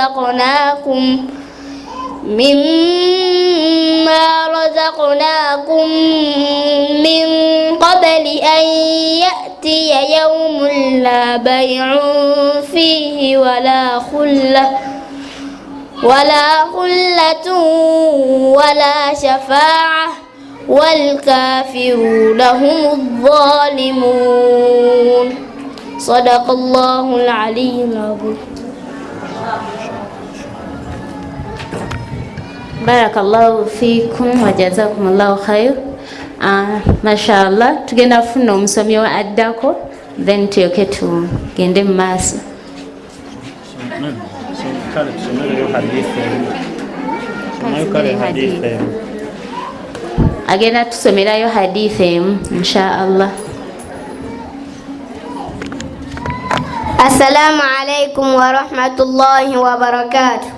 رزقناكم مما رزقناكم من قبل أن يأتي يوم لا بيع فيه ولا خلة ولا خلة ولا شفاعة والكافرون هم الظالمون. صدق الله العلي العظيم. Barakallahu fikum wa jazakumullahu khair. Mashallah, tugenda kufuna omusomi wa addako, then tulyoke tugende mu maaso. Kale tusomereyo hadithi emu. Somayo kale hadithi emu. Agenda tusomerayo hadithi emu insha Allah. Assalamu alaikum warahmatullahi wabarakatuh.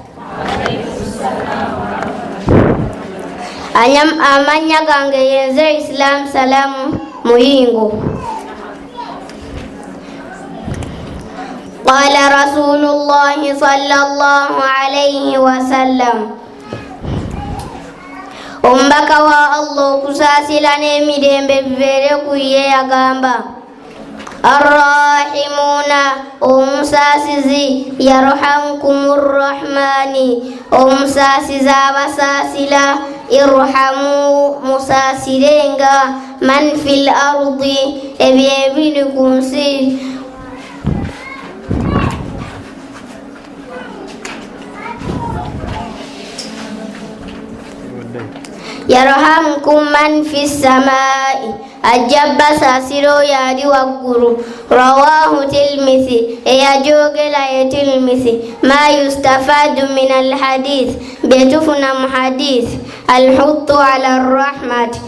Amannya gange yenze Islam Salamu Muyingo. Qala Rasulullahi sallallahu alayhi wasallam, omubaka wa Allah okusaasira n'emirembe bibeere ku ye yagamba, arrahimuuna, omusaasizi, yarhamkumur rahmani, omusaasizi abasaasira, irhamu, musaasirenga, man fil ardi, ebyo ebiri ku nsi. Yarhamkum man fi samai, ajja basaasira oyo ali waggulu. Rawahu Tirmidhi, eyajogera ye Tirmidhi. Ma yustafadu min alhadith, byetufuna mu hadith, alhuttu ala rahmat,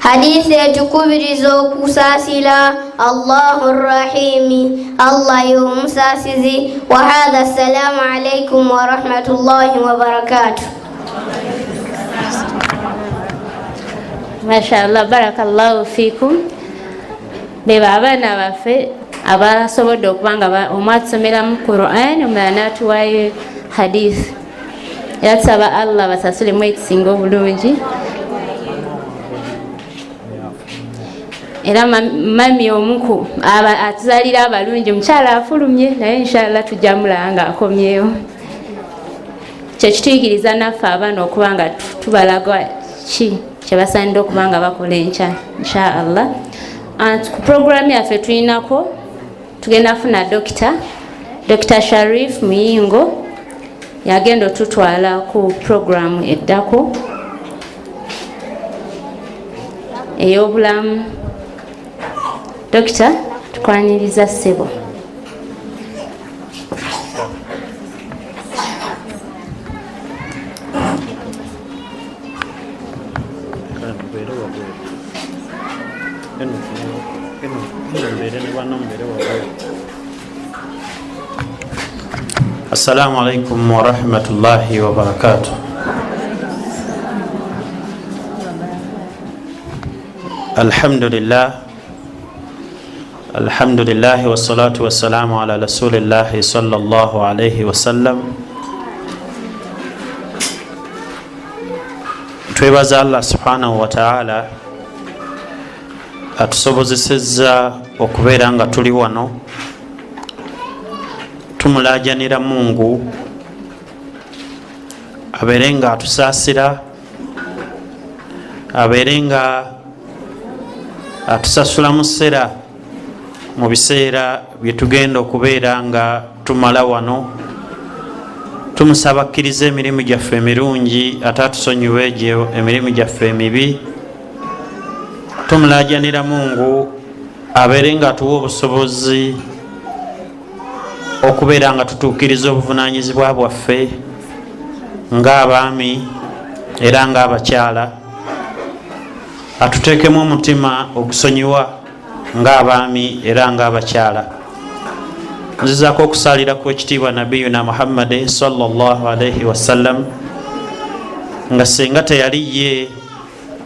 hadisi etukubiriza okusaasira. Allahu rahimi, Allah y'omusaasizi. Wa hatha, assalamu alaikum warahmatullahi wabarakatuh. Mashallah, barakallahu fikum. Beba abaana baffe abasobodde okuba nga omu atusomeramu Quran, omulala n'atuwaayo hadith. Era tusaba Allah basasulemu ekisinga obulungi. Era mami omuku atuzalira abalungi, omukyala afulumye, naye inshallah tujja mulaba nga akomyewo. Kyekituyigiriza naffe abaana okuba nga tubalaga ki kyebasaanidde okuba nga bakola enkya insha Allah. Ku programu yaffe tulinako, tugenda funa dokita, Dr Sharif Muyingo, yagenda otutwala ku programu eddako ey'obulamu. Dokita, tukwaniriza ssebo. Kale mubeere wabweru. Eno, eno, eno mubeere ne banno, mubeere wabweru. Assalamu alaikum warahmatullahi wabarakatuh. Alhamdulillah, alhamdulillahi wassalatu wassalamu ala rasulillahi sallallahu alaihi wasallam. Twebaza Allah subhanahu wataala atusobozesezza okubeera nga tuli wano tumulajanira Mungu abeere nga atusaasira, abeere nga atusasula sera mu biseera byetugenda okubeera nga tumala wano. Tumusaba akkiriza emirimu gyaffe emirungi ate atusonyiwe egyo emirimu gyaffe emibi. Tumulajanira Mungu abeere nga atuwa obusobozi okubeera nga tutuukiriza obuvunanyizibwa bwaffe ng'abaami era ng'abakyala, atuteekemu omutima ogusonyiwa ng'abaami era ng'abakyala. Nzizaako okusaalira ku ekitiibwa nabiyuna Muhammadi sallallahu alaihi wasallam, nga singa teyali ye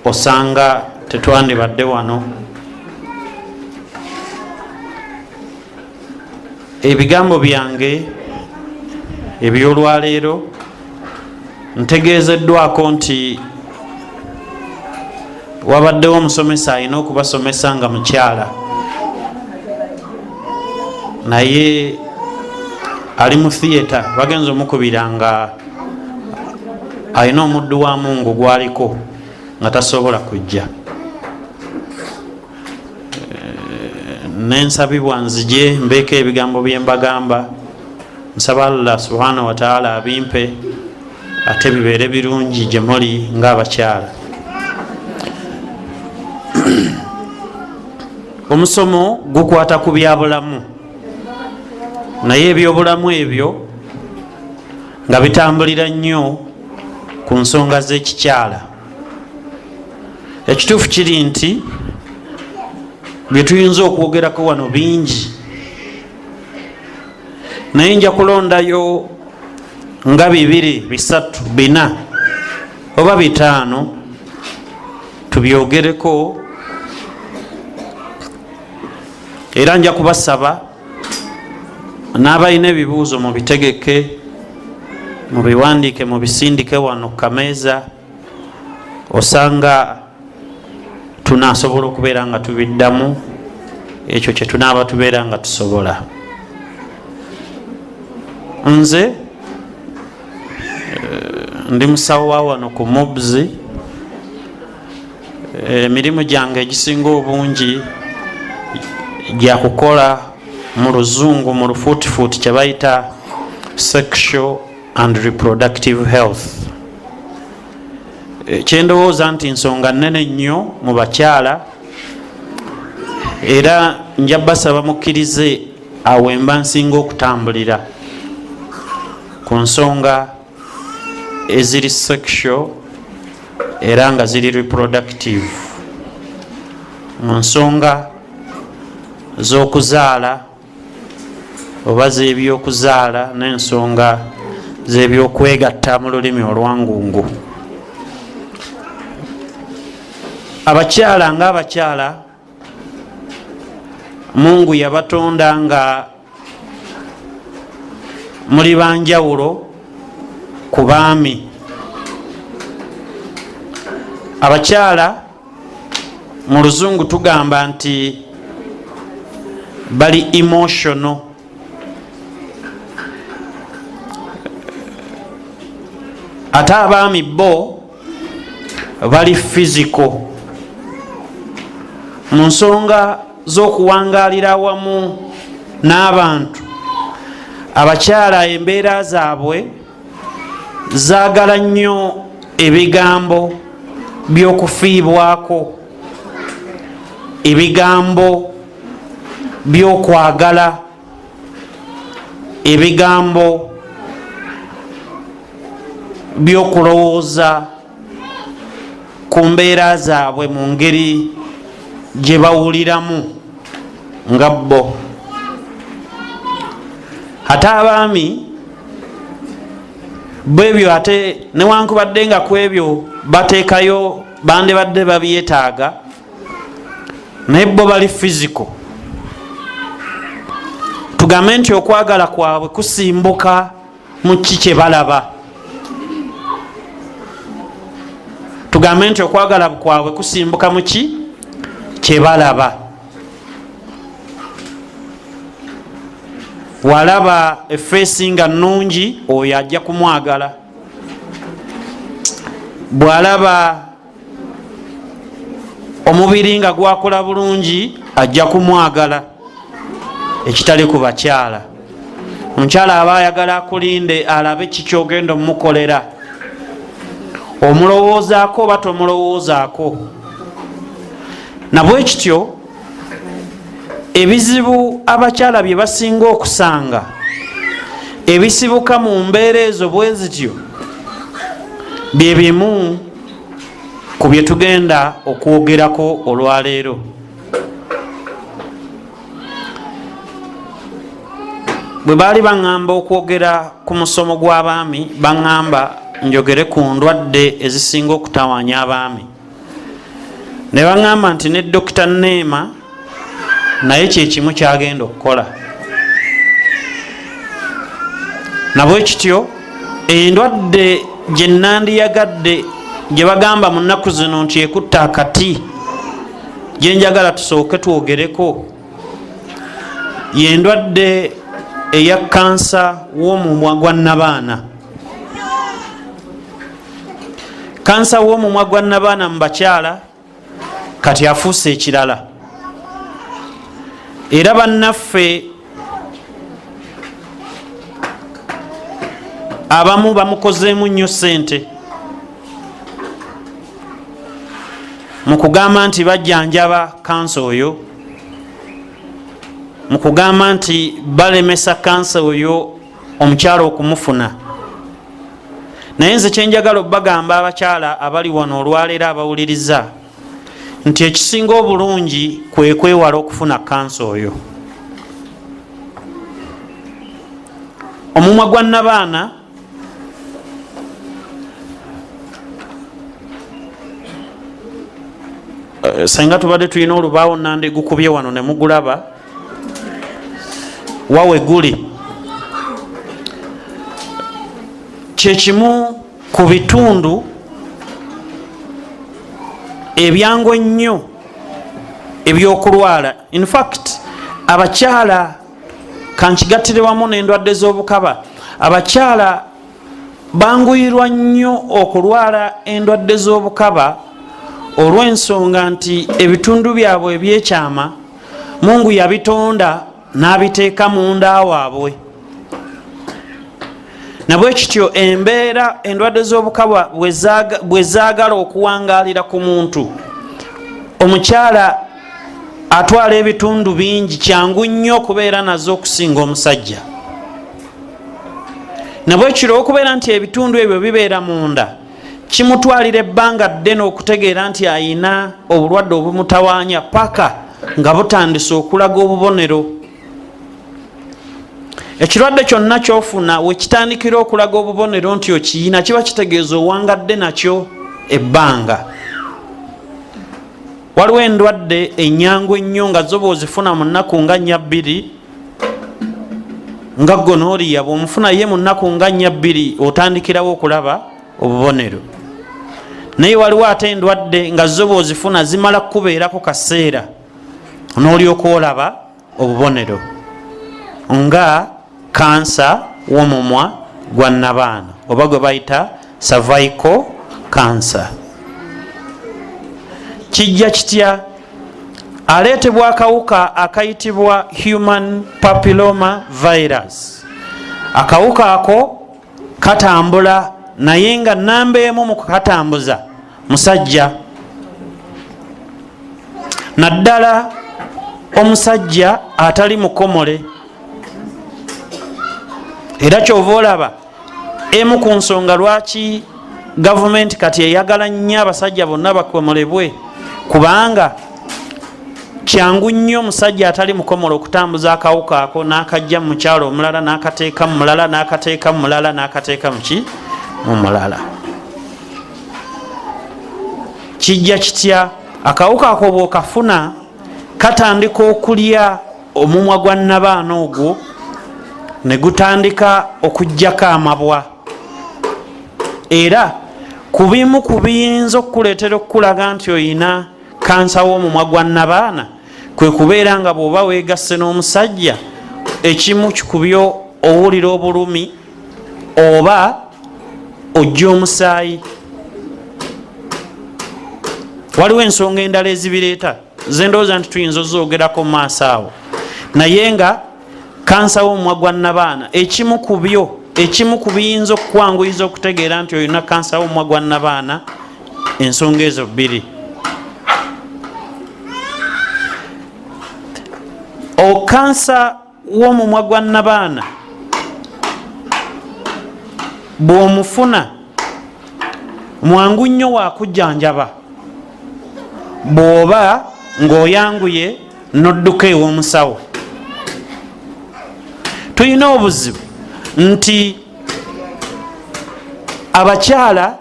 osanga tetwandibadde wano. Ebigambo byange Ebyolwaleero ntegeezeddwako nti wabaddewo omusomesa alina okubasomesa nga mukyala, naye ali mu theatre, bagenza omukubira nga alina omuddu wa Mungu gwaliko nga tasobola kujja. Nensabibwa nzije mbeeko ebigambo byembagamba. Nsaba Allah subhanahu wataala abimpe ate bibeere birungi gye muli ng'abakyala. Omusomo gukwata ku byabulamu, naye ebyobulamu ebyo nga bitambulira nnyo ku nsonga z'ekikyala. Ekituufu kiri nti bye tuyinza okwogerako wano bingi, naye nja kulondayo nga 2, 3, 4 oba 5 tubyogereko, era nja kubasaba n'abalina ebibuuzo mubitegeke, mubiwandiike, mubisindike wano kameeza, osanga tunasobola okubeera nga tubiddamu ekyo kye tunaaba tubeera nga tusobola. Nze ndi musawo wa wano ku MUBS. Emirimu gyange egisinga obungi gyakukola mu luzungu mu lufuutifuuti kye bayita sexual and reproductive health. Kyendowooza nti nsonga nnene nnyo mu bakyala, era nja basaba mukkirize awo emba nsinga okutambulira ku nsonga eziri sexual era nga ziri reproductive, mu nsonga z'okuzaala oba z'ebyokuzaala n'ensonga z'ebyokwegatta mu lulimi olwangungu. Abakyala ng'abakyala, Mungu yabatonda nga muli banjawulo ku baami. Abakyala mu luzungu tugamba nti bali emotional, ate abaami bo bali physical. Mu nsonga z'okuwangaalira awamu n'abantu, abakyala embeera zaabwe zaagala nnyo ebigambo by'okufiibwako, ebigambo by'okwagala, ebigambo by'okulowooza ku mbeera zaabwe mu ngeri gye bawuliramu nga bo. Ate abaami bwebyo, ate newankubadde nga ku ebyo bateekayo bandibadde babyetaaga, naye bo bali physical. Tugambe nti okwagala kwabwe kusimbuka mu ki kye balaba. Tugambe nti okwagala kwabwe kusimbuka mu ki kye balaba. Walaba efeesi nga nnungi, oyo ajja kumwagala. Bw'alaba omubiri nga gwakola bulungi, ajja kumwagala. Ekitali ku bakyala, omukyala aba ayagala akulinde alabe kikyogenda omukolera, omulowoozaako oba tomulowoozaako. Nabwe kityo ebizibu abakyala bye basinga okusanga ebisibuka mu mbeera ezo bwe zityo bye bimu ku bye tugenda okwogerako olwaleero. Bwe baali baŋŋamba okwogera ku musomo gw'abaami, baŋŋamba njogere ku ndwadde ezisinga okutawaanya abaami, ne baŋŋamba nti ne Dokita Neema naye kye kimu kyagenda okukola. Nabwekityo endwadde gye nandiyagadde gye bagamba mu nnaku zino nti ekutta akati, gye njagala tusooke twogereko, yendwadde eya kansa w'omumwa gwa nnabaana. Kansa w'omumwa gwa nnabaana mu bakyala kati afuuse ekirala, era bannaffe abamu bamukozeemu nnyo ssente mu kugamba nti bajjanjaba kansa oyo, mu kugamba nti balemesa kansa oyo omukyala okumufuna. Naye nze kyenjagala obbagamba abakyala abali wano olwaleero abawuliriza, nti ekisinga obulungi kwe kwewala okufuna kansa oyo. Omumwa gwa nnabaana senga tubadde tulina olubaawo nandi gukubye wano ne mugulaba wawe guli, kyekimu ku bitundu ebyangu ennyo ebyokulwala. In fact, abakyala, kankigattire wamu n'endwadde z'obukaba, abakyala banguyirwa nnyo okulwala endwadde z'obukaba olw'ensonga nti ebitundu byabwe ebyekyama Mungu yabitonda n'abiteeka munda waabwe. Nabwekityo embeera endwadde z'obukaba bwe zaagala okuwangaalira ku muntu, omukyala atwala ebitundu bingi, kyangu nnyo okubeera nazo okusinga omusajja. Nabwekiro okubeera nti ebitundu ebyo bibeera munda, kimutwalira ebbanga ddene okutegeera nti ayina obulwadde obumutawaanya, paka nga butandise okulaga obubonero. Ekirwadde kyonna kyofuna wekitandikira okulaga obubonero nti okiyina, kiba kitegeeza owangadde nakyo ebbanga. Waliwo endwadde enyangu ennyo nga zo bwozifuna mu nnaku nga nnya bbiri, nga gonoria bwomufuna ye mu nnaku nga nnya bbiri otandikirawo okulaba obubonero. Naye waliwo ate endwadde nga zo bwozifuna zimala kukubeerako kaseera n'olyoka olaba obubonero, nga kansa w'omumwa gwa nnabaana oba gwe bayita cervical cancer. Kijja kitya? Aleetebwa akawuka akayitibwa human papilloma virus. Akawuka ako katambula, naye nga namba emu mu kukatambuza musajja, naddala omusajja atali mukomole. Era kyova olaba emu ku nsonga lwaki gavumenti kati eyagala nnyo abasajja bonna bakomolebwe, kubanga kyangu nnyo omusajja atali mukomole okutambuza akawuka ako n'akajja mu mukyalo omulala, n'akateeka mu mulala, n'akateeka mu mulala, n'akateeka muki mu mulala. Kijja kitya? Akawuka ako bw'okafuna katandika okulya omumwa gwa nnabaana ogwo ne gutandika okugjako amabwa. Era ku bimu ku biyinza okukuleetera okukulaga nti oyina kansa w'omumwa gwa nnabaana kwe kubeera nga bw'oba weegasse n'omusajja, ekimu kikubyo owulira obulumi oba ojja omusaayi. Waliwo ensonga endala ezibireeta zendowooza nti tuyinza ozoogerako mu maaso awo, naye nga kansa w'omumwa gwa nnabaana ekimu ku byo, ekimu ku biyinza okukwanguyiza okutegeera nti olina kansa w'omumwa gwa nnabaana, ensonga ezo bbiri. Okansa w'omumwa gwa nnabaana bw'omufuna mwangu nnyo wakujjanjaba bw'oba ng'oyanguye n'odduka ew'omusawo. Tulina obuzibu nti abakyala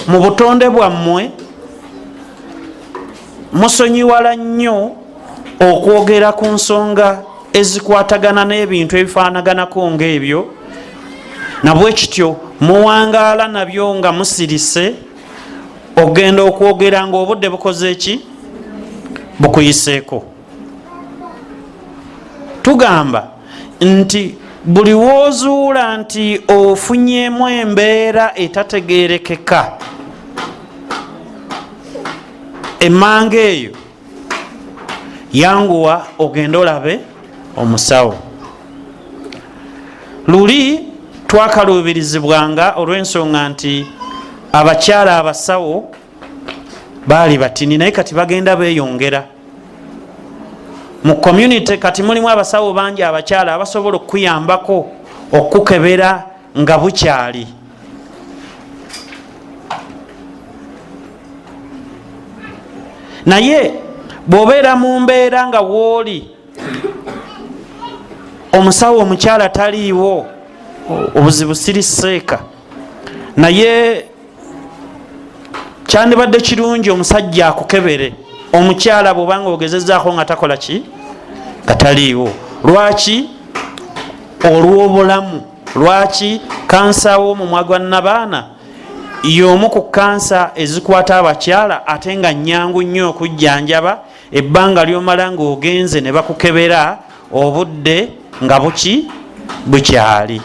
mu butonde bwammwe musonyiwala nnyo okwogera ku nsonga ezikwatagana n'ebintu ebifaanaganako ng'ebyo, nabwekityo muwangaala nabyo nga musirise, ogenda okwogera ng'obudde bukoze ki? Bukuyiseeko. Tugamba nti buli woozuula nti ofunyemu embeera etategerekeka emmanga eyo, yanguwa ogende olabe omusawo. Luli twakaluubirizibwanga olw'ensonga nti abakyala abasawo baali batini, naye kati bagenda beeyongera mu community. Kati mulimu abasawo bangi abakyala abasobola okukuyambako okukukebera nga bukyali. Naye bw'obeera mu mbeera nga wooli omusawo omukyala taliiwo, obuzibu siri seeka, naye kyandibadde kirungi omusajja akukebere omukyala bwobanga ogezezaako nga takola ki, nga taliiwo. Lwaki? Olw'obulamu. Lwaki kansa w'omumwa gwa nabaana y'omu ku kansa ezikwata abakyala, ate nga nyangu nnyo okujjanjaba ebbanga lyomala ng'ogenze ne bakukebera obudde nga buki bukyali.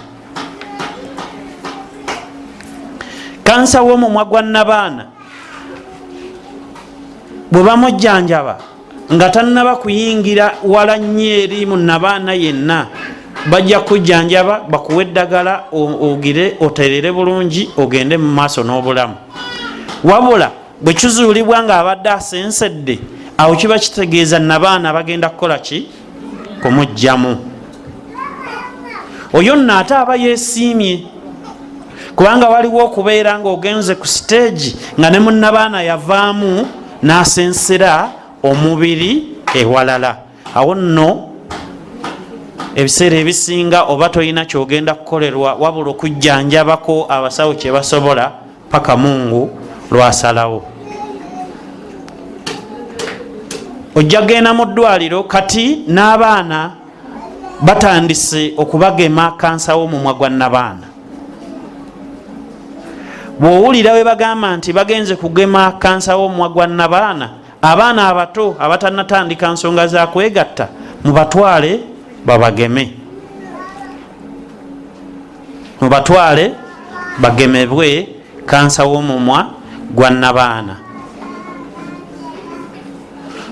Kansa w'omumwa gwa nabaana bwe bamujjanjaba nga tannaba kuyingira wala nnyo eri mu nabaana yenna, bajja kujjanjaba bakuwa eddagala ogire oterere bulungi ogende mu maaso n'obulamu. Wabula bwe kizuulibwa ng'abadde asensedde, awo kiba kitegeeza nabaana bagenda kukola ki? Kumugjamu. Oyo nno ate aba yeesiimye, kubanga waliwo okubeera ng'ogenze ku siteegi nga ne munnabaana yavaamu n'asensera omubiri ewalala. Awo nno ebiseera ebisinga oba tolina kyogenda kukolerwa wabula okujjanjabako abasawo kye basobola paka Mungu lwasalawo. Ojja kugenda mu ddwaliro, kati n'abaana batandise okubagema kansa w'omumwa gwa nabaana. Bw'owulira we bagamba nti bagenze kugema kansa w'omumwa gwa nabaana, abaana abato abatannatandika nsonga za kwegatta mubatwale babageme, mubatwale bagemebwe kansa w'omumwa gwa nabaana.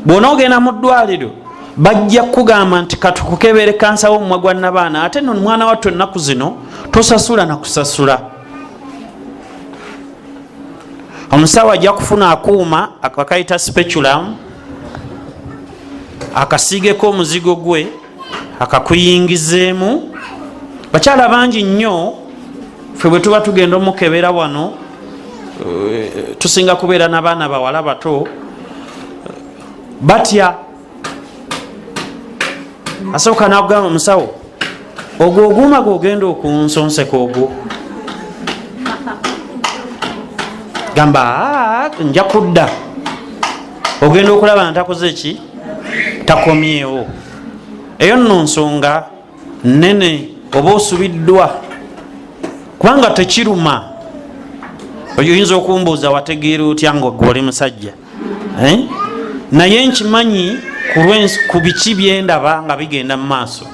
Bw'onoogenda mu ddwaliro bajja kukugamba nti katukukebere kansa w'omumwa gwa nabaana, ate no mwana wattu ennaku zino tosasula na kusasula. Omusawo ajja kufuna akuuma akakayita speculum, akasiigeko omuzigo gwe akakuyingizeemu. Bakyala bangi nnyo ffe bwe tuba tugenda omukebera wano, tusinga kubeera n'abaana bawala bato, batya. Asooka nakugamba, omusawo, ogwo oguuma gwogenda okunsonseka ogwo, gamba nja kudda. Ogenda okulaba ntakoze ki, takomyewo. Eyo nno nsonga nene, oba osubiddwa, kubanga tekiruma. Oyinza okumbuuza, wategeera otya nga gwe oli musajja? Naye nkimanyi ku biki byendaba nga bigenda mu maaso.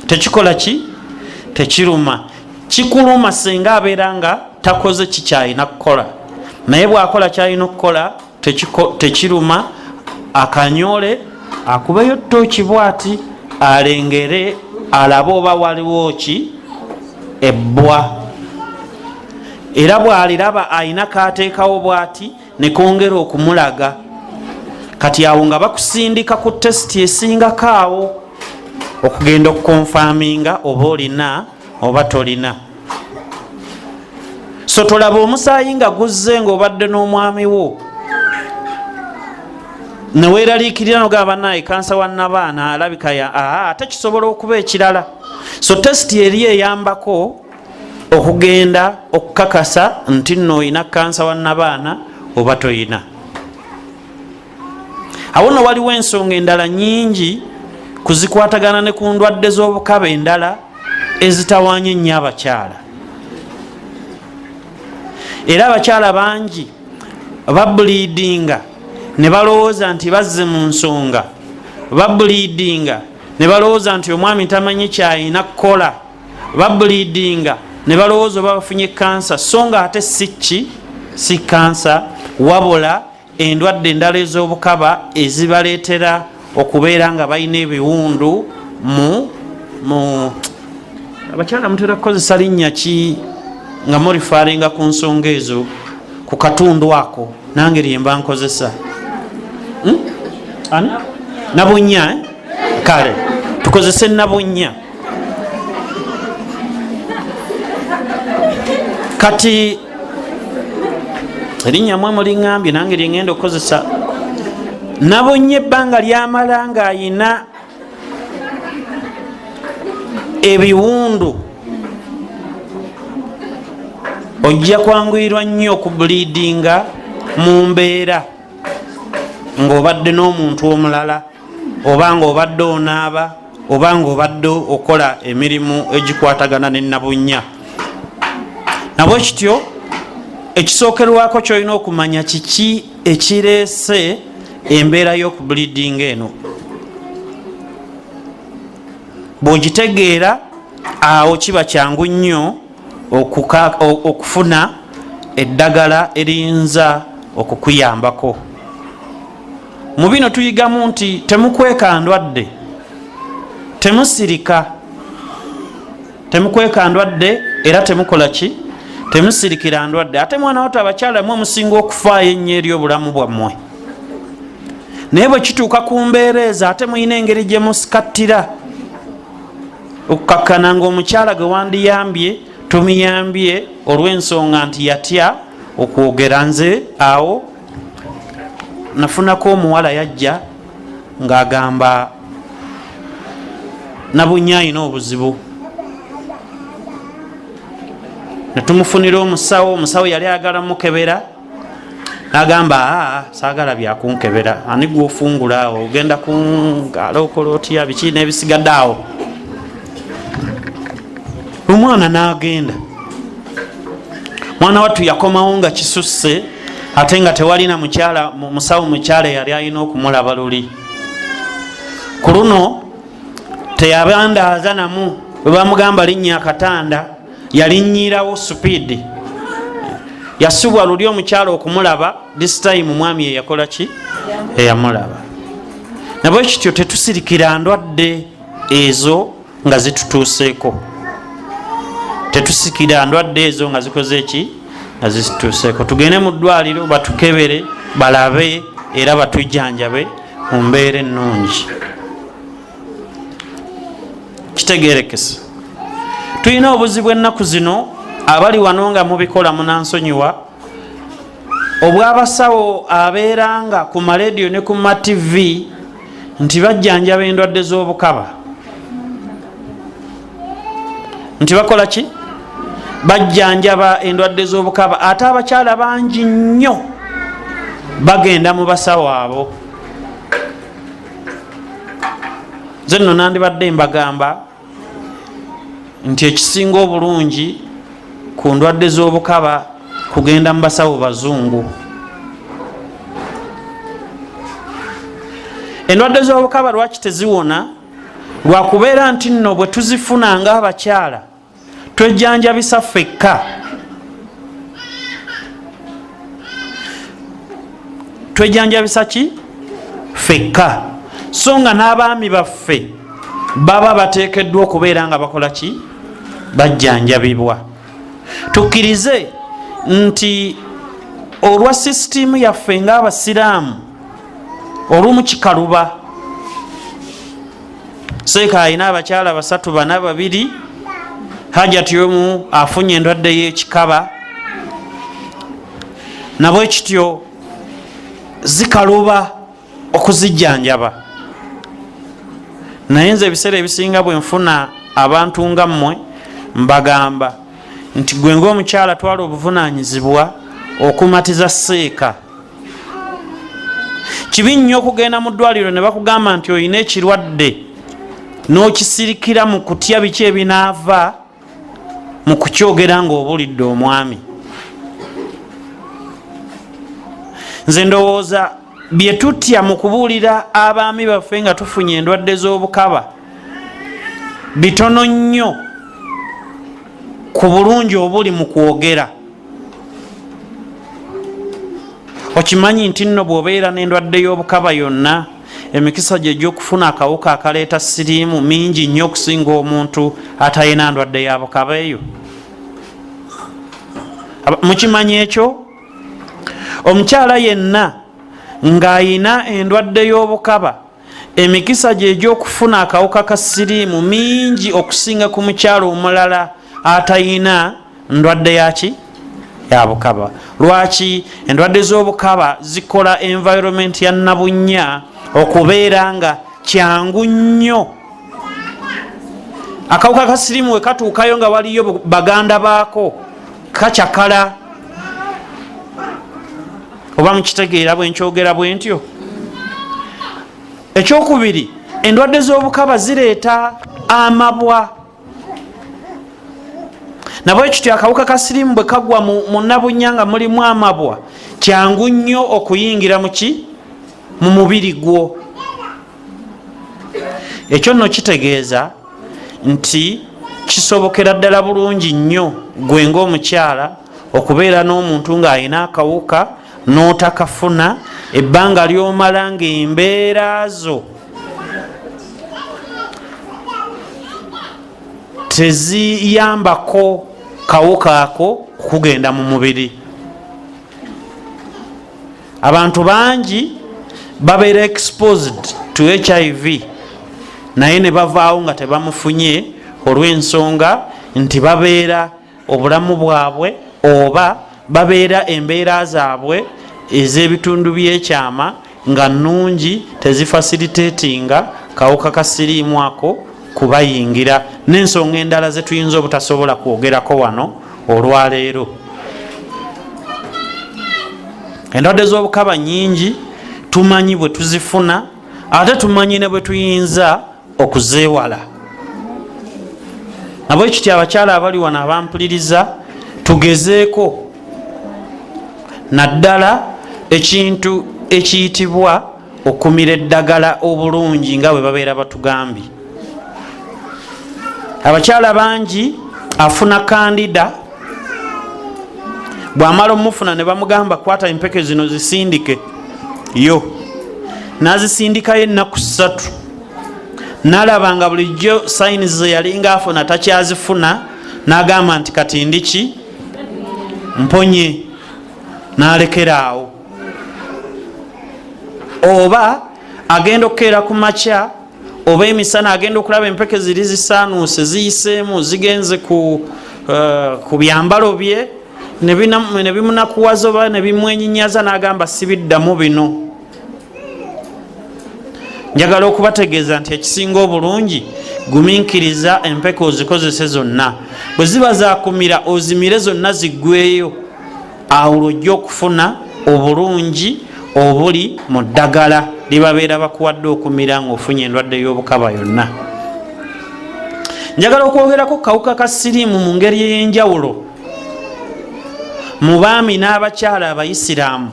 Tekikola ki, tekiruma. Kikuluma singa abeera nga takoze kikyalina kukola, naye bwakola kyalina okukola tekiruma. Akanyole akubeyo tooki bwati alengere alabe oba waliwo ki ebbwa, era bwaliraba ayina kateekawo bwati nekongera okumulaga. Kati awo nga bakusindika ku tesiti esingako awo okugenda okukonfaminga oba olina oba tolina. So tolaba omusaayi nga guzze nga obadde n'omwami wo neweeraliikirira nogamba naye kansa wa nabaana alabika ya ate kisobola okuba ekirala. So tesiti eri eyambako okugenda okukakasa nti nno olina kansa wa nabaana oba toyina. Awo nno waliwo ensonga endala nyingi Kuzikwatagana ne ku ndwadde z'obukaba endala ezitawaanya ennyo abakyala. Era abakyala bangi babuliidinga ne balowooza nti bazze mu nsonga, babuliidinga ne balowooza nti omwami tamanyi kyalina kukola, babuliidinga ne balowooza oba bafunye kansa, so nga ate si ki, si kansa, wabula endwadde endala ez'obukaba ezibaleetera okubeera nga balina ebiwundu mu mu abakyala. Mutera kukozesa linnya ki nga murifaaringa ku nsonga ezo, ku katundu ako? Nange lyemba nkozesa, Ani? Nabunya, eh? Kale tukozese nabunya. Kati erinnya mwe muliŋambye, nange lyengenda okukozesa, nabunye. Ebbanga lyamala ng'ayina ebiwundu, ojja kwanguyirwa nnyo okubuliidinga mu mbeera ng'obadde n'omuntu omulala, oba ng'obadde onaaba, oba ng'obadde okola emirimu egikwatagana ne nabunya. Nabwe kityo, ekisookerwako kyolina okumanya, kiki ekireese embeera y'okubuliidinga eno? Bw'ogitegeera, awo kiba kyangu nnyo okufuna eddagala eriyinza okukuyambako. Mu bino tuyigamu nti temukweka ndwadde, temusirika, temukweka ndwadde, era temukola ki, temusirikira ndwadde. Ate mwana wattu, abakyala mwe musinga okufaayo ennyo eri obulamu bwammwe, naye bwe kituuka ku mbeera ezo, ate mulina engeri gye musikattira okukakkana nga omukyala gwe wandiyambye tumuyambye olw'ensonga nti yatya okwogera. Nze awo nafunako omuwala yajja ng'agamba nabunya ayina obuzibu, netumufunira omusawo. Omusawo yali ayagala mukebera, nagamba, "Aa, saagala byakunkebera, ani gwofungula awo? Ogenda kungala okola otya?" Biki n'ebisigadde awo. Omwana n'agenda. Mwana wattu yakomawo nga kisusse, ate nga tewalina mukyala musawo mukyala eyali alina okumulaba luli. Ku luno teyabandaaza namu, bwe bamugamba linnya akatanda, yalinnyirawo speed. Yasubwa luli omukyala okumulaba, this time mwami yeyakola ki, eyamulaba. Nabwe kityo, tetusirikira ndwadde ezo nga zitutuuseeko, tetusikira ndwadde ezo nga zikoze ki, nga zitutuuseeko. Tugende mu ddwaliro batukebere, balabe era batujjanjabe mu mbeera ennungi. Kitegerekesa, tulina obuzibu ennaku zino. Abali wano nga mubikola, munansonyiwa, obwabasawo abeeranga ku marediyo ne ku ma TV nti bajjanjaba endwadde z'obukaba, nti bakola ki, bajjanjaba endwadde z'obukaba, ate abakyala bangi nnyo bagenda mu basawo abo. Nze nno nandibadde mbagamba nti ekisinga obulungi ku ndwadde z'obukaba kugenda mu basawo bazungu. Endwadde z'obukaba lwaki teziwona? Lwakubeera nti nno bwe tuzifuna nga abakyala twejjanjabisa ffekka, twejjanjabisa ki ffekka, so nga n'abaami baffe baba bateekeddwa okubeera nga bakola ki, bajjanjabibwa. Tukkirize nti olwa sisitiimu yaffe ng'abasiraamu, olumu kikaluba. Seeka alina abakyala basatu, bana, babiri, hajati omu afunye endwadde y'ekikaba, nabwe kityo zikaluba okuzijjanjaba. Naye nze ebiseera ebisinga bwe nfuna abantu nga mmwe, mbagamba nti gwe ngaomukyala twala obuvunanyizibwa okumatiza seeka. Kibi nnyo okugenda mu ddwaliro ne bakugamba nti olina ekirwadde. N'okisirikira mu kutya biki ebinaava mu kukyogera ng'obulidde omwami. Nze ndowooza bye tutya mu kubuulira abaami baffe nga tufunye endwadde z'obukaba bitono nnyo ku bulungi obuli mu kwogera. Okimanyi nti nno bw'obeera n'endwadde y'obukaba yonna, emikisa gye egy'okufuna akawuka akaleeta siriimu mingi nnyo okusinga omuntu atalina ndwadde ya bukaba eyo. Mukimanyi ekyo? Omukyala yenna ng'ayina endwadde y'obukaba, emikisa gye egy'okufuna akawuka ka siriimu mingi okusinga ku mukyala omulala atayina ndwadde yaki ya bukaba. Lwaki? Endwadde z'obukaba zikola environment ya nabunnya okubeera nga kyangu nnyo akawuka ka siriimu we katuukayo nga waliyo baganda baako kakyakala. Oba mukitegeera bwenkyogera bwentyo? Ekyokubiri, endwadde z'obukaba zireeta amabwa. Nabwekityo akawuka ka siriimu bwe kagwa mu nabunya nga mulimu amabwa, kyangu nnyo okuyingira muki mu mubiri gwo. Ekyo nno kitegeeza nti kisobokera ddala bulungi nnyo gwe ng'omukyala okubeera n'omuntu ng'alina akawuka n'otakafuna ebbanga ly'omala ng'embeera zo teziyambako kawuka ako kugenda mu mubiri. Abantu bangi babeera exposed to HIV naye ne bavaawo nga tebamufunye olw'ensonga nti babeera obulamu bwabwe oba babeera embeera zaabwe ez'ebitundu by'ekyama nga nnungi, tezifasilitetinga kawuka ka siriimu ako kubayingira, n'ensonga endala zetuyinza obutasobola kwogerako wano olwaleero. Endwadde z'obukaba nyingi, tumanyi bwe tuzifuna, ate tumanyi ne bwe tuyinza okuzeewala. Nabwekityo abakyala abali wano abampuliriza, tugezeeko naddala ekintu ekiyitibwa okumira eddagala obulungi nga bwe babeera batugambye. Abakyala bangi afuna kandida, bw'amala omufuna ne bamugamba kwata empeke zino zisindike yo, n'azisindikayo ennaku 3, nalaba nga bulijjo sayini ze yalinga afuna takyazifuna, n'agamba nti kati ndiki mponye, n'alekera awo. Oba agenda okukeera ku makya oba emisana, agenda okulaba empeke ziri zisaanuuse, ziyiseemu, zigenze ku byambalo bye ne bimunakuwaza oba ne bimwenyinyaza, n'agamba sibiddamu bino. Njagala okubategeeza nti ekisinga obulungi, gumiikiriza empeke ozikozese zonna. Bwe ziba zakumira, ozimire zonna ziggweeyo, awo lw'ojja okufuna obulungi obuli mu ddagala libabeera bakuwadde okumira ng'ofunye endwadde y'obukaba yonna. Njagala okwogerako kawuka ka siriimu mu ngeri ey'enjawulo mu baami n'abakyala abayisiraamu.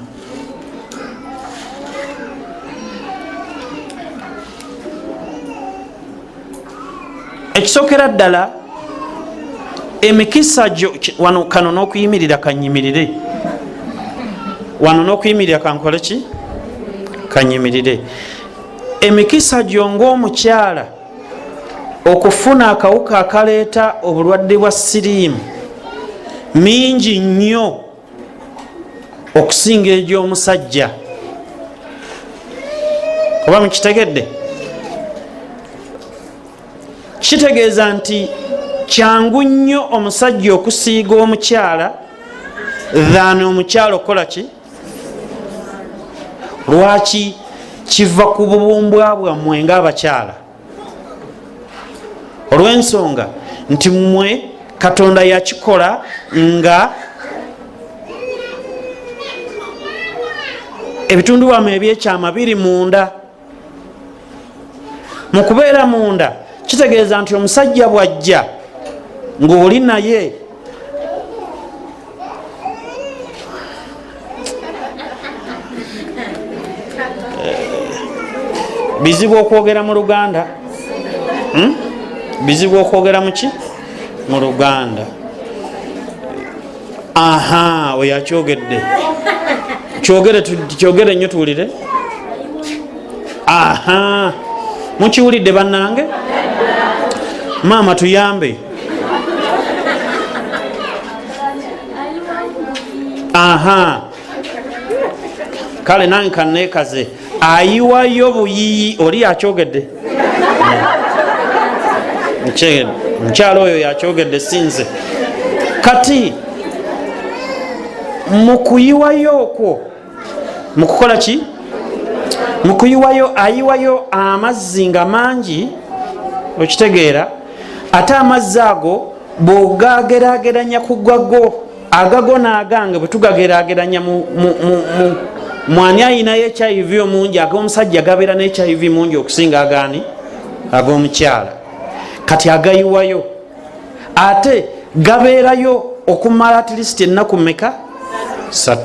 Ekisookera ddala, emikisa gyo wano kano n'okuyimirira kanyimirire wano n'okuyimirira kankole ki kanyimirire. Emikisa gyo ng'omukyala okufuna akawuka akaleeta obulwadde bwa siriimu mingi nnyo okusinga egy'omusajja. Oba mukitegedde? Kitegeeza nti kyangu nnyo omusajja okusiiga omukyala than omukyala okukola ki. Lwaki? Kiva ku bubumbwa bwammwe ng'abakyala, olw'ensonga nti mmwe Katonda yakikola nga ebitundu bwammwe ebyekyama biri munda. Mu kubeera munda, Kitegeeza nti omusajja bw'ajja ng'oli naye bizibu okwogera mu Luganda, Bizibu okwogera muki mu Luganda. Aha, oyo akyogedde, kyogere, kyogere nnyo tuwulire. Aha, mukiwulidde bannange? Maama tuyambe. Aha, kale nange kanekaze, ayiwayo buyiyi. Oli akyogedde, mukyalo oyo yakyogedde, sinze. Kati mu kuyiwayo okwo, mu kukola ki, mu kuyiwayo, ayiwayo amazzi nga mangi, okitegeera? Ate amazzi ago bw'ogagerageranya ku gago, agago n'agange bwe tugagerageranya mwani ayinayo HIV omungi, ag'omusajja gabeera ne HIV mungi okusinga agaani, ag'omukyala. Kati agayiwayo ate gabeerayo okumala at least ennaku meka? 3.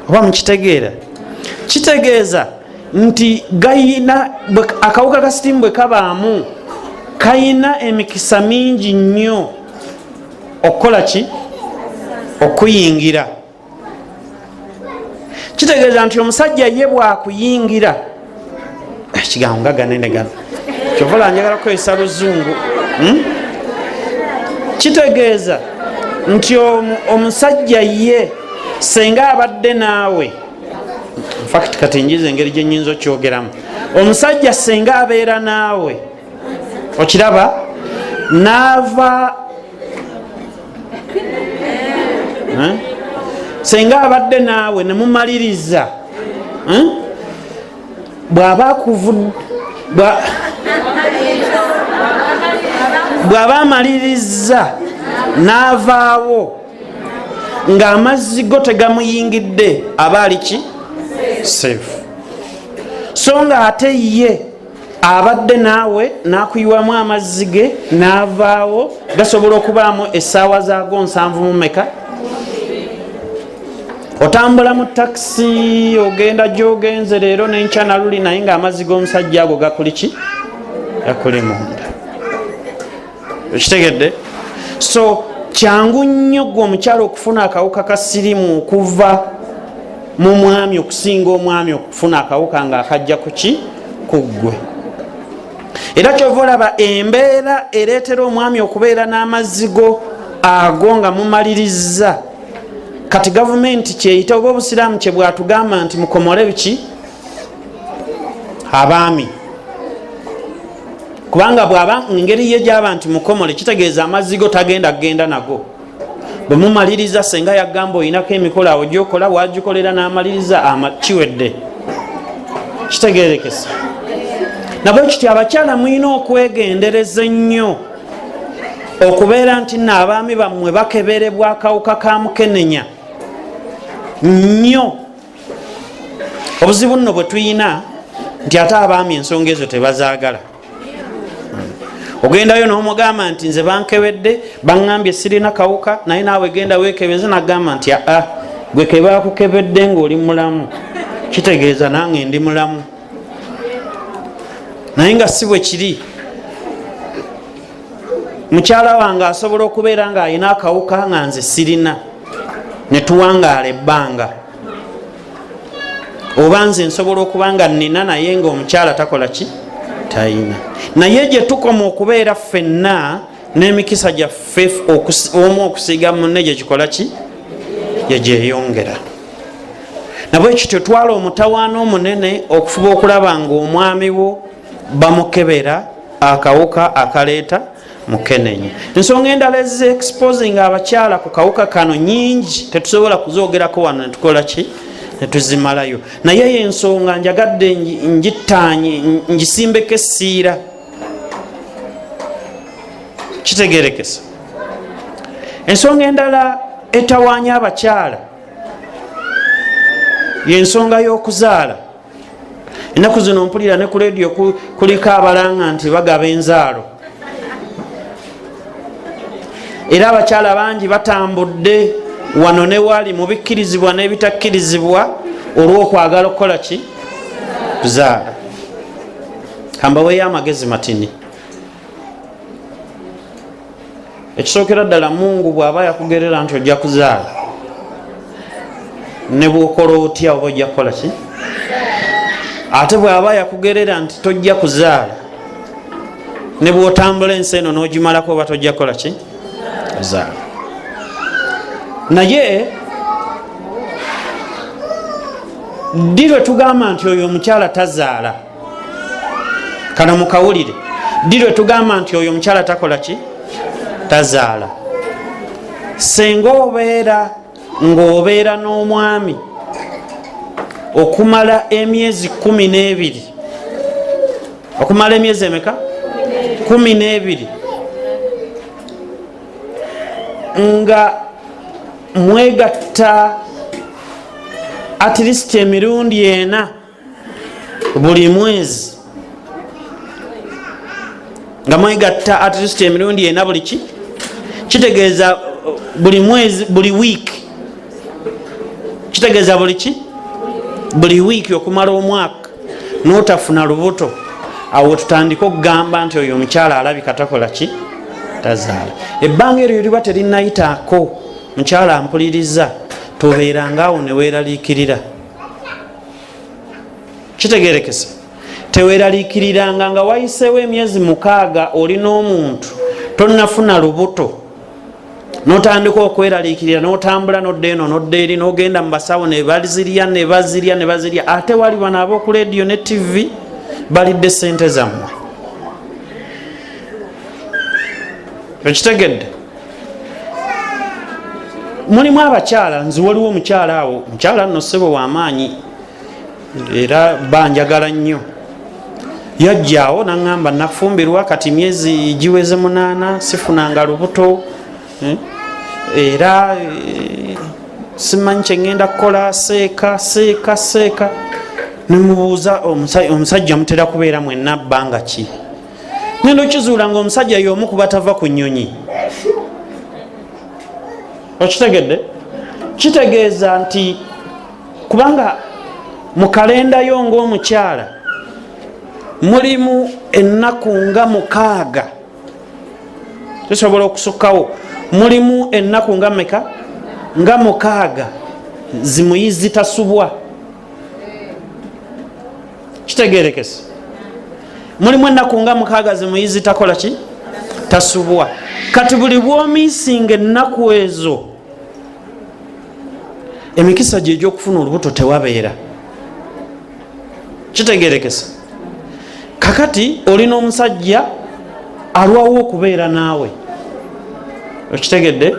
Oba mukitegeera? Kitegeeza nti gayina akawuka ka sitiimu bwe kabaamu, kayina emikisa mingi nnyo okukola ki, okuyingira. Kitegeeza nti omusajja ye bwakuyingira, ekigambo nga ganene gano, kyovola njagala kukozesa luzungu, Kitegeeza nti omusajja ye senga abadde naawe, infact kati njiza engeri gyenyinza okyogeramu, omusajja senga abeera naawe, okiraba, naava senga abadde naawe nemumaliriza, bw'aba amaliriza n'avaawo ng'amazzi go tegamuyingidde, aba ali ki, safe. So nga ate ye abadde naawe n'akuyiwamu amazzi ge n'avaawo, gasobola okubaamu essaawa zaago 70 mu meka. Otambula mu takisi, ogenda gyogenze leero n'enkya naluli, naye ng'amazzi g'omusajja ago gakuli ki, gakuli munda, okitegedde? So kyangu nnyo gwe omukyala okufuna akawuka ka sirimu okuva mu mwami okusinga omwami okufuna akawuka nga akajja kuki, ku ggwe. Era kyova olaba embeera ereetera omwami okubeera n'amazzi go ago nga mumaliriza. Kati gavumenti kyeyita oba obusiraamu kye bwatugamba nti mukomole biki abaami, kubanga bwaba engeri ye gyaba nti mukomole, kitegeeza amazzi go tagenda kugenda nago. Bwe mumaliriza, senga yagamba oyinako emikolo awo gyokola, wagikolera n'amaliriza, kiwedde. Kitegerekesa nabwe kiti abakyala mulina okwegendereza ennyo okubeera nti nno abaami bammwe bakeberebwa akawuka ka mukenenya nnyo. Obuzibu nno bwe tuyina nti ate abaami ensonga ezo tebazaagala. Ogendayo n'omugamba nti nze bankebedde, baŋŋambye sirina kawuka, naye naawe genda weekebeze, nagamba nti aa, gwe kebakukebedde ng'oli mulamu, kitegeeza nange ndi mulamu. Naye nga si bwe kiri. Mukyala wange asobola okubeera ng'alina akawuka nga nze sirina, ne tuwangaala ebbanga, oba nze nsobola okuba nga nnina naye nga omukyala takola ki, tayina. Naye gye tukoma okubeera ffenna n'emikisa gyaffe omu okusiiga munne gye kikola ki, gye gyeyongera. Nabwe kityo twala omutawaana omunene okufuba okulaba ng'omwami wo bamukebera akawuka akaleeta mukenenya. Ensonga endala ezi exposing abakyala ku kawuka kano nyingi, tetusobola kuzoogerako wano netukola ki, netuzimalayo, naye eyo ensonga njagadde ngittaanye, ngisimbeko essiira. Kitegerekesa. Ensonga endala etawaanya abakyala yensonga y'okuzaala. Ennaku zino mpulira ne ku leediyo kuliko abalanga nti bagaba enzaalo, era abakyala bangi batambudde wano ne wali mu bikkirizibwa n'ebitakkirizibwa olw'okwagala okukola ki? Kuzaala. Kambaweeyo amagezi matini. Ekisookera ddala, Mungu bw'aba yakugerera nti ojja kuzaala, ne bwokola otya oba ojja kukola ki, ate bw'aba yakugerera nti tojja kuzaala, ne bw'otambula ensi eno n'ogimalako oba tojja kukola ki? Kuzaala. Naye ddi lwe tugamba nti oyo omukyala tazaala? Kano mukawulire. Ddi lwe tugamba nti oyo omukyala takola ki? Tazaala. Senga obeera ng'obeera n'omwami okumala emyezi 12, okumala emyezi emeka? 12, nga mwegatta at least emirundi 4 buli mwezi, nga mwegatta at least emirundi 4 buli ki, kitegeeza buli mwezi, buli wiiki, kitegeeza buli ki, buli wiiki okumala omwaka n'otafuna lubuto, awo tutandike okugamba nti oyo omukyala alabika takola ki? Tazaala. Ebbanga eryo liba terinayitaako, mukyala mpuliriza, tobeeranga awo neweeraliikirira. Kitegerekesa, teweeraliikiriranga nga wayiseewo emyezi 6 oli n'omuntu tonnafuna lubuto, notandika okweraliikirira, notambula nodda eno nodda eri, nogenda mu basawo ne bazirya ne bazirya ne bazirya. Ate wali bano ab'oku leediyo ne TV balidde sente zammwe. Okitegedde? Mulimu abakyala, nze waliwo omukyala awo, mukyala nno ssebo w'amaanyi era banjagala nnyo, yajjaawo naŋŋamba nafumbirwa kati myezi giweze 8 sifunanga lubuto, era simanyi kyeŋŋenda kukola, seeka seeka seeka. Nemubuuza, omusajja mutera kubeera mwenna bbanga ki? Ngenda okizuula nga omusajja y'omu ku batava ku nnyonyi. Okitegedde? Kitegeeza nti kubanga mu kalenda yo ng'omukyala mulimu ennaku nga 6, tusobola okusukkawo, mulimu ennaku nga meka? Nga 6 zimuyizi tasubwa. Kitegerekese, mulimu ennaku nga 6 zimuyizi takola ki? Tasubwa. Kati buli bwomiisinga ennaku ezo, emikisa gye egy'okufuna olubuto tewabeera. Kitegerekese, kakati olina omusajja alwawo okubeera naawe. Okitegedde?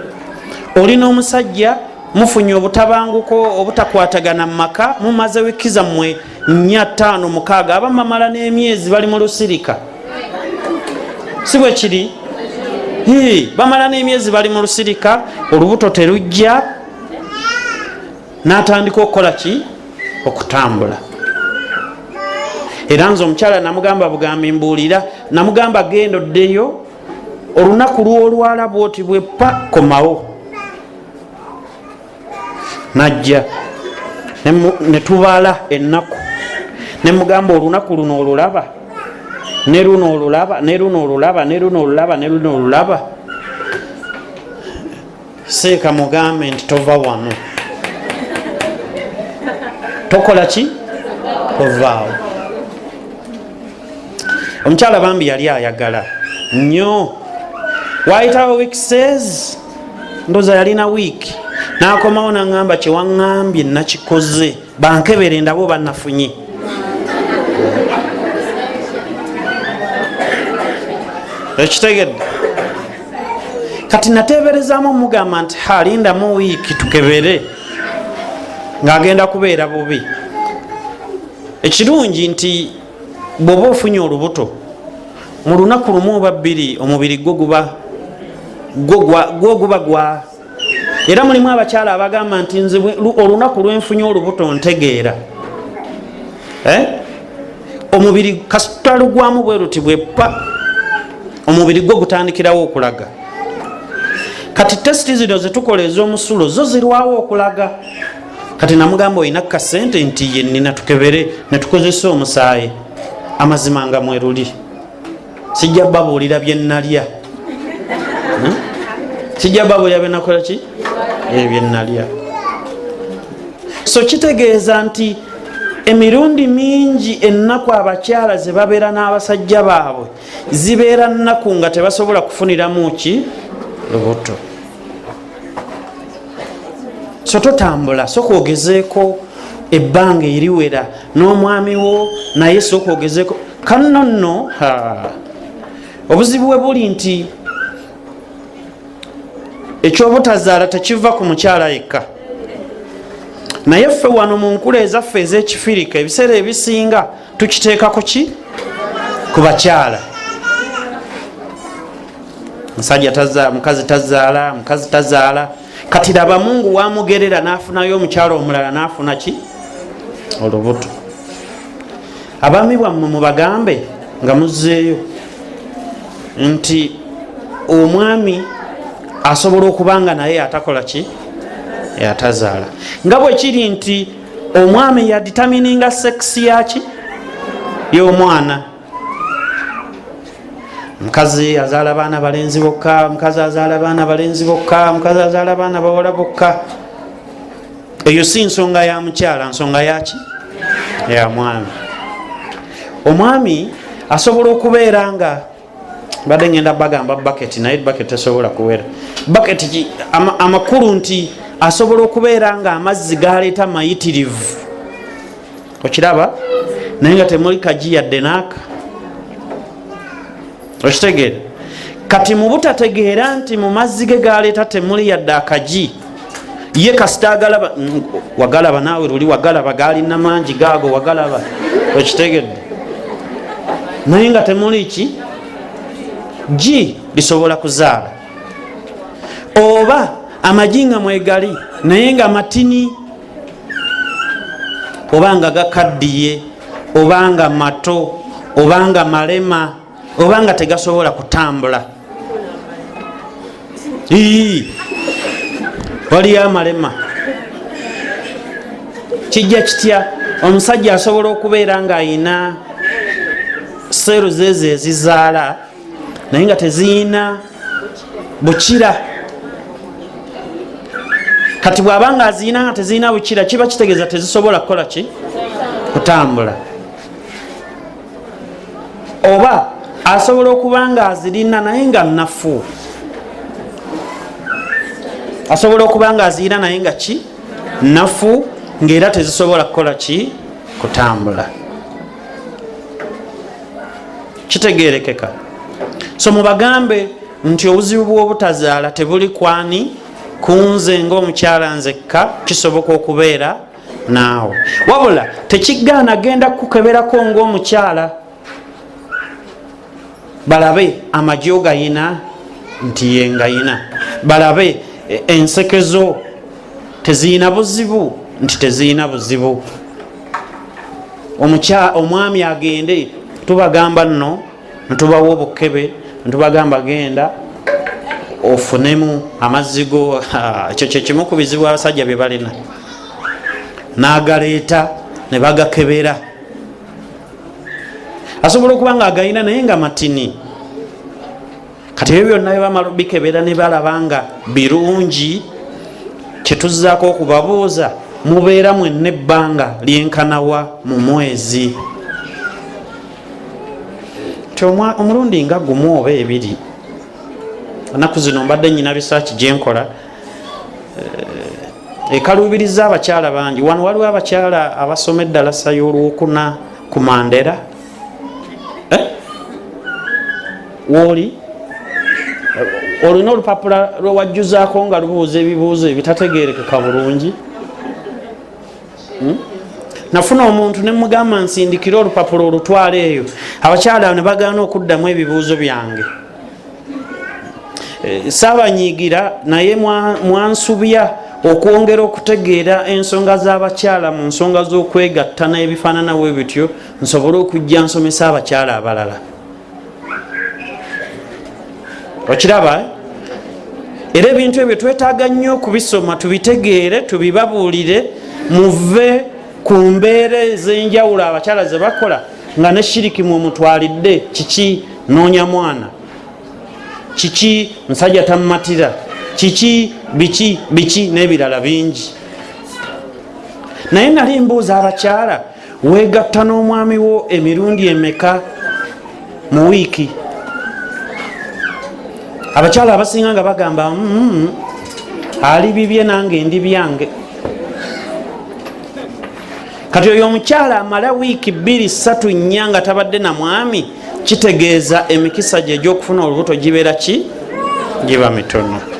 Olina omusajja, mufunye obutabanguko, obutakwatagana mu maka, mumaze wiiki zammwe 4, 5, 6, abamu bamala n'emyezi bali mu lusirika. Si bwe kiri? Bamala n'emyezi bali mu lusirika, olubuto terujja, n'atandika okukola ki? Okutambula. Era nze omukyala namugamba bugambi, mbuulira, namugamba genda oddeyo olunaku lw'olwala bwoti bweppa, komawo. Najja ne tubala ennaku, ne mugamba olunaku luno olulaba, ne luno olulaba, ne luno olulaba, ne luno olulaba, ne luno olulaba. Seeka mugambe nti tova wano, tokola ki? Tovaawo. Omukyala bambi yali ayagala nnyo. Wayitawo weeks, ndoza yalina wiiki, n'akomawo naŋŋamba kyewaŋŋambye nakikoze, bankebere ndabe oba nafunye. Ekitegedde? Kati nateeberezaamu omugamba nti halindamu wiiki tukebere, ng'agenda kubeera bubi. Ekirungi nti bw'oba ofunye olubuto mu lunaku lumu oba 2, omubiri gwo guba gwa. Era mulimu abakyala abagamba nti nze olunaku lwenfunye olubuto ntegeera. Omubiri kasitalugwamu bwe luti bwepa, omubiri gwo gutandikirawo okulaga. Kati tesiti zino zetukola ez'omusulo zo zirwawo okulaga. Kati namugamba, olina kasente? Nti ye nina, tukebere. Netukozesa omusaayi, amazima nga mweruli. Sijja babuulira byenalya, Sijja babuulira byenakola ki, ebyenalya. So kitegeeza nti emirundi mingi ennaku abakyala ze babeera n'abasajja baabwe zibeera nnaku nga tebasobola kufuniramu ki lubuto. So totambula, soka ogezeeko ebbanga eriwera n'omwami wo, naye soka ogezeeko kanno nno. Obuzibu we buli nti ekyobutazaala tekiva ku mukyala yekka, naye ffe wano mu nkula ezaffe ez'ekifirika ebiseera ebisinga tukiteekako ki? Ku bakyala. Musajja tazaala, mukazi tazaala, mukazi tazaala. Kati laba Mungu wamugerera n'afunayo omukyala omulala n'afuna ki? Olubuto. Abaami bwammwe mubagambe nga muzzeeyo nti omwami asobola okuba nga naye atakola ki? Atazaala. Nga bwe kiri nti omwami yadetermininga sex yaki y'omwana. Mukazi azaala baana balenzi bokka, mukazi azaala baana balenzi bokka, mukazi azaala baana bawala bokka. Eyo si nsonga ya mukyala, nsonga yaki? Ya mwami. Omwami asobola okubeera nga badde ngenda bagamba baketi, naye baketi tesobola kuwera baketi. Amakulu nti asobola okubeera nga amazzi galeeta mayitirivu, okiraba, naye nga temuli kagi yadde naaka, okitegeera? Kati mu butategeera nti mu mazzi ge galeeta temuli yadde akagi, ye kasita agalaba, wagalaba naawe luli, wagalaba galina mangi gaago, wagalaba, okitegedde, naye nga temuli ki gi lisobola kuzaala, oba amagi nga mwegali naye nga matini, oba nga gakaddiye, oba nga mato, oba nga malema, oba nga tegasobola kutambula. Ii, waliyo amalema. Kijja kitya? Omusajja asobola okubeera ng'ayina seeru zeezo ezizaala, naye nga teziyina bukira. Kati bw'aba nga aziyina nga teziyina bukira, kiba kitegeeza tezisobola kukola ki? Kutambula. Oba asobola okuba nga azirina naye nga nafu, asobola okuba nga azirina naye nga ki? Nafu, ngaera tezisobola kukola ki? Kutambula. Kitegerekeka? So mubagambe nti obuzibu bw'obutazaala tebuli kwani kunze ngaomukyala nzekka, kisoboka okubeera naawe. Wabula tekigaana genda kukeberako ngaomukyala, balabe amagi ogayina, nti yengayina, balabe ensekezo teziyina buzibu, nti teziyina buzibu. Omwami agende, tubagamba nno ntubawa obukebe, ntubagamba genda ofunemu amazzi go. Ekyo kyekimu ku bizibu abasajja bye balina. N'agaleeta ne bagakebera, asobola okuba nga agayina naye nga matini. Kati ebyo byonna bebamala bikebera ne balaba nga birungi, kyetuzaako okubabuuza, mubeera mwenna ebbanga lyenkanawa mu mwezi? Ti omulundi nga gumu oba ebiri. Ennaku zino mbadde nyina research gyenkola ekaluubiriza abakyala bangi. Wano waliwo abakyala abasoma eddalasa y'olwokuna ku Mandera, eh? Wooli olina olupapula lwewajjuzaako nga lubuuza ebibuuzo ebitategerekeka bulungi, Nafuna omuntu nemugamba nsindikire olupapula olutwala eyo, abakyala ne bagaana okuddamu ebibuuzo byange. Saabanyiigira, naye mwansubya. okwongera okutegeera ensonga z'abakyala mu nsonga z'okwegatta n'ebifaanana bwe bityo, nsobole okujja nsomesa abakyala abalala. Okiraba? Era ebintu ebyo twetaaga nnyo okubisoma, tubitegeere, tubibabuulire, muve ku mbeera ez'enjawulo abakyala ze bakola nga ne shiriki mwomutwalidde. Kiki? Noonya mwana. Kiki? Musajja tammatira. Kiki? Biki biki n'ebirala bingi. Naye nali mbuuza abakyala, weegatta n'omwami wo emirundi emeka mu wiiki? Abakyala abasinga nga bagamba, ali bibye nange ndi byange. Kati oyo omukyala amala wiiki 2, 3, 4 nga tabadde na mwami, kitegeeza emikisa gye egy'okufuna olubuto gibeera ki? Giba mitono.